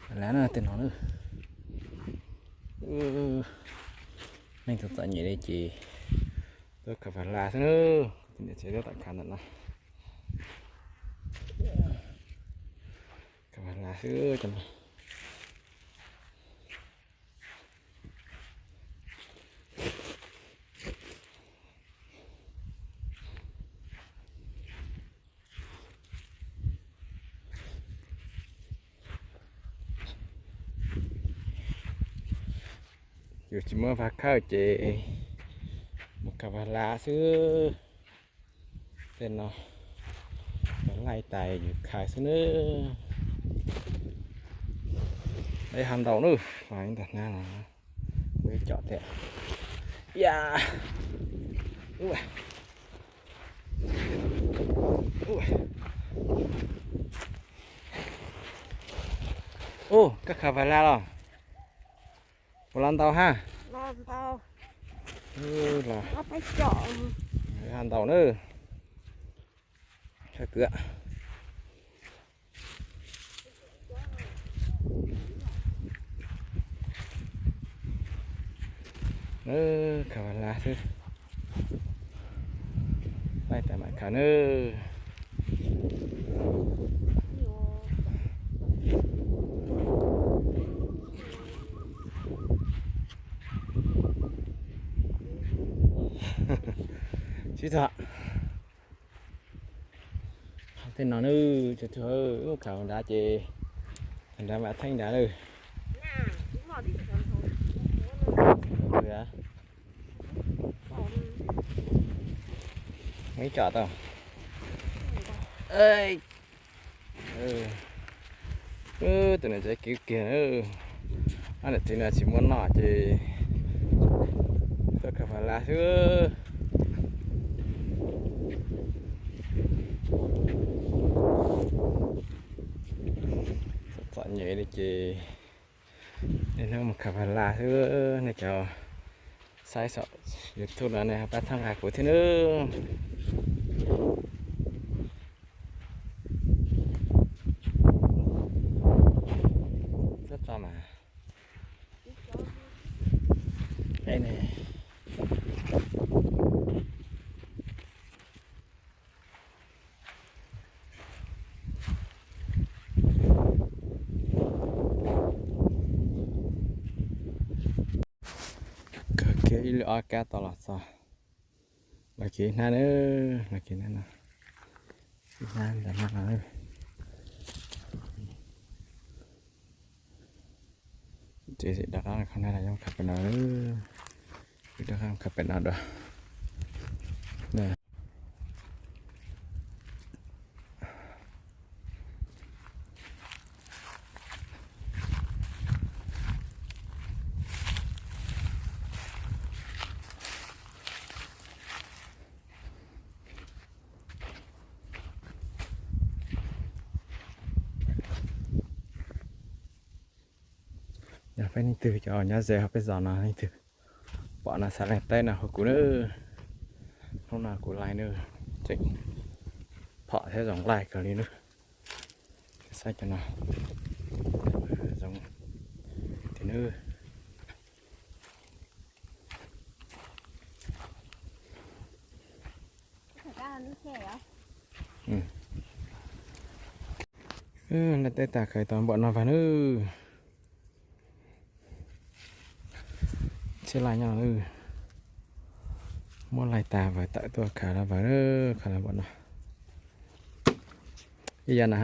Khav lab na tej no na. Neeg txom txom nyem li ces tuaj khav lab xwb na. Kuv tus niam tsev tuaj tom khav ntawm no. Khav lab xwb cov no. Yus tsis muaj vaj khawb ces mus khav lab xwb. Tej no laij tais yus khav xwb nawb. Ib ho ntau nawb, los ib ntag hnab no. Ua ib co thiab. Ya. Ub, koj khav lab los? Puas los ntau hab? Los ntau nawb. Khav kwv. Khav lab xwb. Laij tais mam khav nawb. Sib txog. Tej no nawb, tsuag tsuag, khav nrad ces nrad mam theej nrad lawm. Muaj ib co tau. Tus niam tsev kwv kiag na. Ob niam txiv no tsis muaj noj ces tuaj khav lab xwb. Txom nyem li ces nej hnub mus khav lab xwb. Nej cov saib saum YouTube no nej pab txhawb nqa kuv thiab nawb. Txhob tso mas. Khav kiag ib lwm ob kab tau los txog. Los kiag ib hnab na, los kiag ib hnab no. Ib hnab ntawm no. Ces rov qab khav na, rov qab khav pem no, rov qab khav pem no dua. Yog peb leej twg cov nyob ze hauv peb zos no leej twg pom no xa leej teb no hu kuv nawb. Hnub no kuv laij nawb, tseem phom thiab zoo laij kawg li nawb. Saib cov no zoo tiag nawb. Laij teb tas khaws tau npaum no vag nawb. Txhiab laij nyob, muab laij tas vawg tawm tuaj khaws los vawg, khaws los npaum no. Ib yam na,